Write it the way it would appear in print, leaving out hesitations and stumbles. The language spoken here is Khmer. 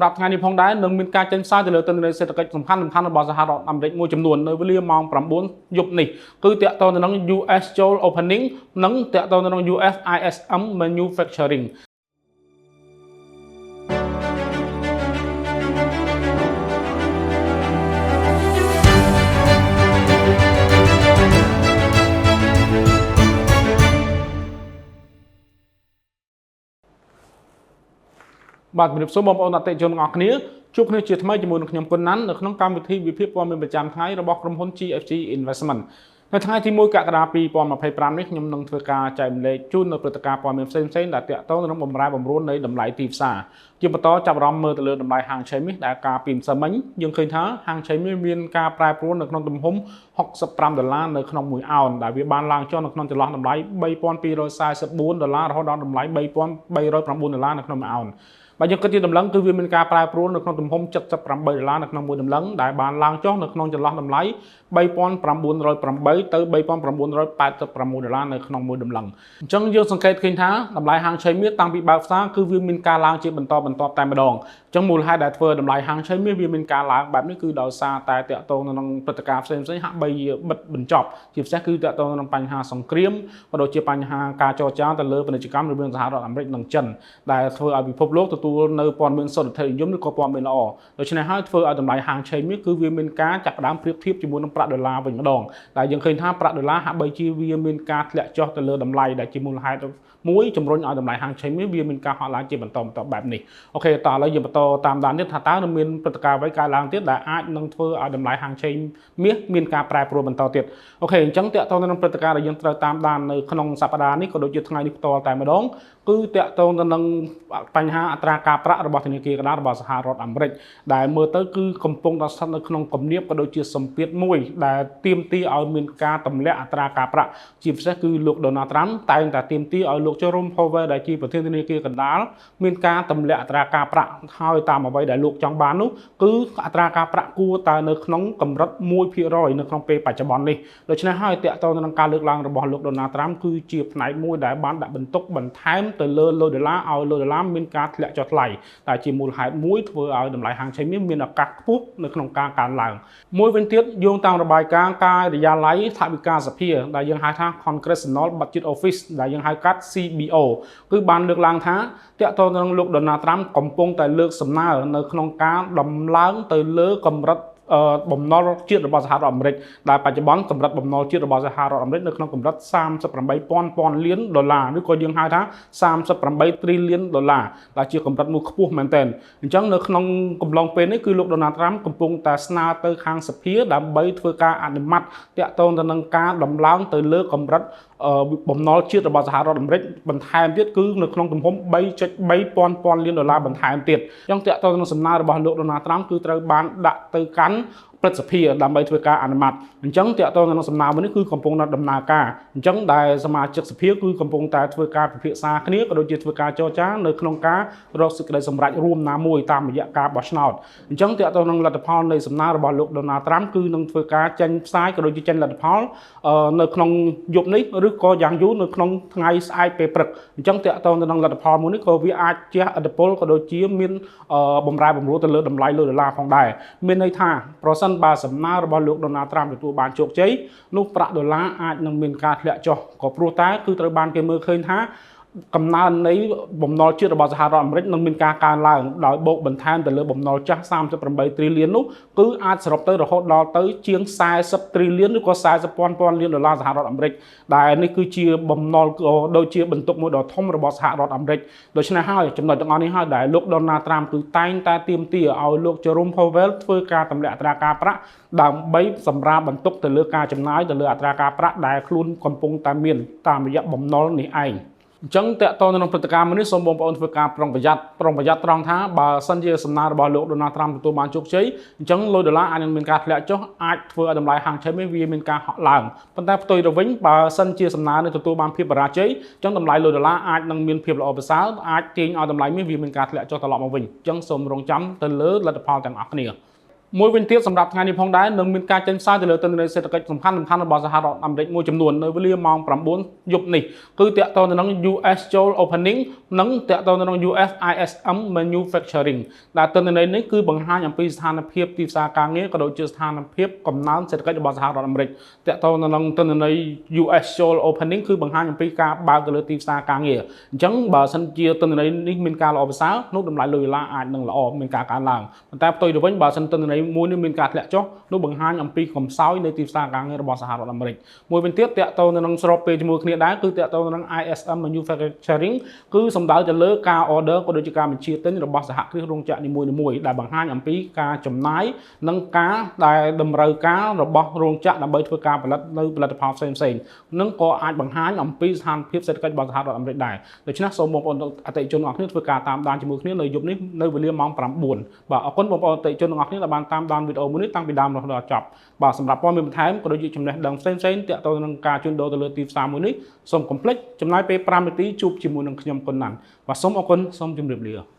សម្រាប់ថ្ងៃនេះផងដែរនឹងមានការចេញផ្សាយទៅលើទិន្នន័យសេដ្ឋកិច្ចសំខាន់ៗរបស់សហរដ្ឋអាមេរិកមួយចំនួននៅវេលាម៉ោង9យប់នេះគឺទាក់ទងទៅនឹង US JOLTS Opening និងទាក់ទងទៅនឹង US ISM Manufacturing។ បាទជំរាបសួរបងប្អូនអតិថិជនទាំងអស់គ្នាជួបគ្នាជាថ្មីជាមួយនឹងខ្ញុំគុណណាន់នៅក្នុងកម្មវិធីវិភាគព័ត៌មានប្រចាំថ្ងៃរបស់ក្រុមហ៊ុន GFG Investment។ នៅថ្ងៃទី1កក្កដា2025នេះខ្ញុំនឹងធ្វើការចែករំលែកជូននៅព្រឹត្តិការណ៍ព័ត៌មានផ្សេងៗដែលទាក់ទងទៅនឹងបំរែបំរួលនៃតម្លៃទីផ្សារជាបន្តចាប់អារម្មណ៍មើលទៅលើតម្លៃហាងឆេងមាសដែលកាលពីម្សិលមិញយើងឃើញថាហាងឆេងមាសមានការប្រែប្រួលនៅក្នុងទំហំ65ដុល្លារនៅក្នុងមួយអោនដែលវាបានឡើងចុះនៅក្នុងចន្លោះតម្លៃ3244ដុល្លាររហូតដល់តម្លៃ3309ដុល្លារនៅក្នុងមួយអោនបើយើងគិតជាតម្លឹងគឺវាមានការប្រែប្រួលនៅក្នុងទំហំ78ដុល្លារនៅក្នុងមួយតម្លឹងដែលបានឡើងចុះនៅក្នុងចន្លោះតម្លៃ3908ទៅ3986ដុល្លារនៅក្នុងមួយតម្លឹងអញ្ចឹងយើងសង្កេតឃើញថាតម្លៃហាងឆេងមាសតាំងពីបើកផ្សារគឺវាមានការឡើងជាបន្តបន្ទាប់តែម្ដងអញ្ចឹងមូលហេតុដែលធ្វើតម្លៃហាងឆេងមាសវាមានការឡើងបែបនេះគឺដោយសារតែទាក់ទងទៅនឹងព្រឹត្តិការណ៍ផ្សេងៗហាក់បីបិទបញ្ចប់ជាពិសេសគឺទាក់ទងទៅនឹងបញ្ហាសង្គ្រាមក៏ដូចជាបញ្ហាការចរចាទៅលើពាណិជ្ជកម្មរវាងសហរដ្ឋអាមេរិកនិងចិនដែលធ្វើឲ្យពិភពលោកទទួលនៅព័ត៌មានសុទិដ្ឋិនិយមឬក៏ព័ត៌មានល្អដូច្នេះហើយធ្វើឲ្យតម្លៃហាងឆេងមាសគឺវាមានការចាប់ផ្ដើមប្រៀបធៀបជាមួយនឹងប្រាក់ដុល្លារវិញម្ដងដែលយើងឃើញថាប្រាក់ដុល្លារហាក់បីជាវាមានការធ្លាក់ចុះទៅលើតម្លៃដែលជាមូលហេតុមួយជំរុញឲ្យតម្លៃហាងឆេងមាសវាមានការហក់ឡើងជាបន្តបន្ទាប់បែបនេះOK តោះឥឡូវយើងបន្តតាមដានទៀតថាតើនឹងមានព្រឹត្តិការណ៍អ្វីកើតឡើងទៀតដែលអាចនឹងធ្វើឲ្យតម្លៃហាងឆេងមាសមានការប្រែប្រួលបន្តទៀត OK អញ្ចឹងទាក់ទងទៅនឹងព្រឹត្តិការណ៍ដែលយើងត្រូវតាមដាននៅក្នុងសប្តាហ៍នេះក៏ដូចជាថ្ងៃនេះផ្ទាល់តែម្ដងគឺទាក់ទងទៅនឹងបញ្ហាអត្រាការប្រាក់របស់ធនាគារកណ្ដាលរបស់សហរដ្ឋអាមេរិកដែលមើលទៅគឺកំពុងតែស្ថិតនៅក្នុងគំនាបក៏ដូចជាសម្ពាធមួយដែលទាមទារឲ្យមានការទម្លាក់អត្រាការប្រាក់ជាពិសេសគឺលោកដូណាល់ត្រាំតែងតែទាមទារឲ្យលោក Jerome Powell ដែលជាប្រធានធនាគារកណ្ដាលមានការទម្លាក់អត្រាការប្រាក់ហើយតាមអ្វីដែលលោកចង់បាននោះគឺអត្រាការប្រាក់គួរតែនៅក្នុងកម្រិត1%នៅក្នុងពេលបច្ចុប្បន្ននេះដូច្នេះហើយទាក់ទងទៅនឹងការលើកឡើងរបស់លោកដូណាល់ត្រាំគឺជាផ្នែកមួយដែលបានដាក់បន្ទុកបន្ថែមទៅលើលុយដុល្លារឲ្យលុយដុល្លារមានការធ្លាក់ចុះថ្លៃតែជាមូលហេតុមួយធ្វើឲ្យតម្លៃហាងឆេងមាសមានឱកាសខ្ពស់នៅក្នុងការកើនឡើងមួយវិញទៀតយោងតាមរបាយការណ៍ការិយាល័យថវិកាសភាដែលយើងហៅថា Congressional Budget Office ដែលយើងហៅកាត់ CBO គឺបានលើកឡើងថាទាក់ទងទៅនឹងលោកដូណាល់ត្រាំកំពុងតែលើកសំណើនៅក្នុងការដំឡើងទៅលើកម្រិតបំណុលជាតិរបស់សហរដ្ឋអាមេរិកដែលបច្ចុប្បន្នកម្រិតបំណុលជាតិរបស់សហរដ្ឋអាមេរិកនៅក្នុងកម្រិត38,000ពាន់លានដុល្លារឬក៏យើងហៅថា38 trillion ដុល្លារដែលជាកម្រិតមួយខ្ពស់មែនទែនអញ្ចឹងនៅក្នុងកំឡុងពេលនេះគឺលោកដូណាល់ត្រាំកំពុងតែស្នើទៅខាងសភាដើម្បីធ្វើការអនុម័តទាក់ទងទៅនឹងការដំឡើងទៅលើកម្រិតបំណុលជាតិរបស់សហរដ្ឋអាមេរិកបន្ថែមទៀតគឺនៅក្នុងទំហំ3.3ពាន់ពាន់លានដុល្លារបន្ថែមទៀតអញ្ចឹងទាក់ទងទៅនឹងសំណើរបស់លោកដូណាល់ត្រាំគឺត្រូវបានដាក់ទៅកាន់ព្រឹទ្ធសភាដើម្បីធ្វើការអនុម័តអញ្ចឹងទាក់ទងទៅនឹងសំណើមួយនេះគឺកំពុងនៅដំណើរការអញ្ចឹងដែលសមាជិកសភាគឺកំពុងតែធ្វើការពិភាក្សាគ្នាក៏ដូចជាធ្វើការចរចានៅក្នុងការរកសេចក្តីសម្រេចរួមណាមួយតាមរយៈការបោះឆ្នោតអញ្ចឹងទាក់ទងនឹងលទ្ធផលនៃសំណើរបស់លោកដូណាល់ត្រាំគឺនឹងធ្វើការចេញផ្សាយក៏ដូចជាចេញលទ្ធផលនៅក្នុងយប់នេះឬក៏យ៉ាងយូរនៅក្នុងថ្ងៃស្អែកពេលព្រឹកអញ្ចឹងទាក់ទងទៅនឹងលទ្ធផលមួយនេះក៏វាអាចជះឥទ្ធិពលក៏ដូចជាមានបំរែបំរួលទៅលើតម្លៃលុយដុល្លារផងដែរមានន័យថាប្រសិនបើសំណើរបស់លោកដូណាល់ត្រាំទទួលបានជោគជ័យនោះប្រាក់ដុល្លារអាចនឹងមានការធ្លាក់ចុះក៏ព្រោះតែគឺត្រូវបានគេមើលឃើញថាកំណើននៃបំណុលជាតិរបស់សហរដ្ឋអាមេរិកនឹងមានការកើនឡើងដោយបូកបន្ថែមទៅលើបំណុលចាស់38 trillion នោះគឺអាចសរុបទៅរហូតដល់ទៅជាង40 trillion ឬក៏40ពាន់ពាន់លានដុល្លារសហរដ្ឋអាមេរិកដែលនេះគឺជាបំណុលក៏ដូចជាបន្ទុកមួយដ៏ធំរបស់សហរដ្ឋអាមេរិកដូច្នេះហើយចំណុចទាំងអស់នេះហើយដែលលោកដូណាល់ត្រាំគឺតែងតែទាមទារឲ្យលោក Jerome Powell ធ្វើការទម្លាក់អត្រាការប្រាក់ដើម្បីសម្រាលបន្ទុកទៅលើការចំណាយទៅលើអត្រាការប្រាក់ដែលខ្លួនកំពុងតែមានតាមរយៈបំណុលនេះឯងអញ្ចឹងទាក់ទងទៅនឹងព្រឹត្តិការណ៍មួយនេះសូមបងប្អូនធ្វើការប្រុងប្រយ័ត្នប្រុងប្រយ័ត្នត្រង់ថាបើសិនជាសំណើរបស់លោកដូណាល់ត្រាំទទួលបានជោគជ័យអញ្ចឹងលុយដុល្លារអាចនឹងមានការធ្លាក់ចុះអាចធ្វើឲ្យតម្លៃហាងឆេងវាមានការហក់ឡើងប៉ុន្តែផ្ទុយទៅវិញបើសិនជាសំណើនេះទទួលបានភាពបរាជ័យអញ្ចឹងតម្លៃលុយដុល្លារអាចនឹងមានភាពល្អប្រសើរអាចទាញឲ្យតម្លៃមាសវាមានការធ្លាក់ចុះត្រឡប់មកវិញអញ្ចឹងសូមរងចាំទៅលើលទ្ធផលទាំងអស់គ្នា។ មួយវិញទៀតសម្រាប់ថ្ងៃនេះផងដែរនឹងមានការចេញផ្សាយទៅលើទិន្នន័យសេដ្ឋកិច្ចសំខាន់ៗរបស់សហរដ្ឋអាមេរិកមួយចំនួននៅវេលាម៉ោង9យប់នេះគឺទាក់ទងទៅនឹង US Job Opening និងទាក់ទងទៅនឹង US ISM Manufacturing ដែលទិន្នន័យនេះគឺបង្ហាញអំពីស្ថានភាពទីផ្សារការងារក៏ដូចជាស្ថានភាពកំណើនសេដ្ឋកិច្ចរបស់សហរដ្ឋអាមេរិកទាក់ទងទៅនឹងទិន្នន័យ US Job Opening គឺបង្ហាញអំពីការបើកទៅលើទីផ្សារការងារអញ្ចឹងបើសិនជាទិន្នន័យនេះមានការល្អប្រសើរនោះតម្លៃលុយដុល្លារអាចនឹងល្អមានការកើនឡើងប៉ុន្តែផ្ទុយទៅវិញបើសិនទិន្នន័យមួយនេះមានការធ្លាក់ចុះនោះបង្ហាញអំពីកំសោយនៃទីផ្សារការងាររបស់សហរដ្ឋអាមេរិកមួយវិញទៀតទាក់ទងទៅនឹងស្របពេលជាមួយគ្នាដែរគឺទាក់ទងទៅនឹង ISM Manufacturing គឺសំដៅទៅលើការ order ក៏ដូចជាការបញ្ជាទិញរបស់សហគ្រាសរោងចក្រនីមួយៗដែលបង្ហាញអំពីការចំណាយនិងការដែលតម្រូវការរបស់រោងចក្រដើម្បីធ្វើការផលិតនៅផលិតផលផ្សេងៗនិងក៏អាចបង្ហាញអំពីស្ថានភាពសេដ្ឋកិច្ចរបស់សហរដ្ឋអាមេរិកដែរដូច្នេះសូមបងប្អូនអតិថិជនទាំងអស់គ្នាធ្វើការតាមដានជាមួយគ្នានៅយប់នេះនៅវេលាម៉ោង9បាទអរគុណបងប្អូនអតិថិជនទាំងអស់គ្នាដែលបានតាមដានវីដេអូមួយនេះតាំងពីដើមរហូតដល់ចប់បាទសម្រាប់ព័ត៌មានបន្ថែមក៏ដូចជាចំណេះដឹងផ្សេងៗទាក់ទងនឹងការជួញដូរទៅលើទីផ្សារមួយនេះសូមកុំភ្លេចចំណាយពេល5នាទីជួបជាមួយនឹងខ្ញុំកុនណាន់បាទសូមអរគុណសូមជម្រាបលា។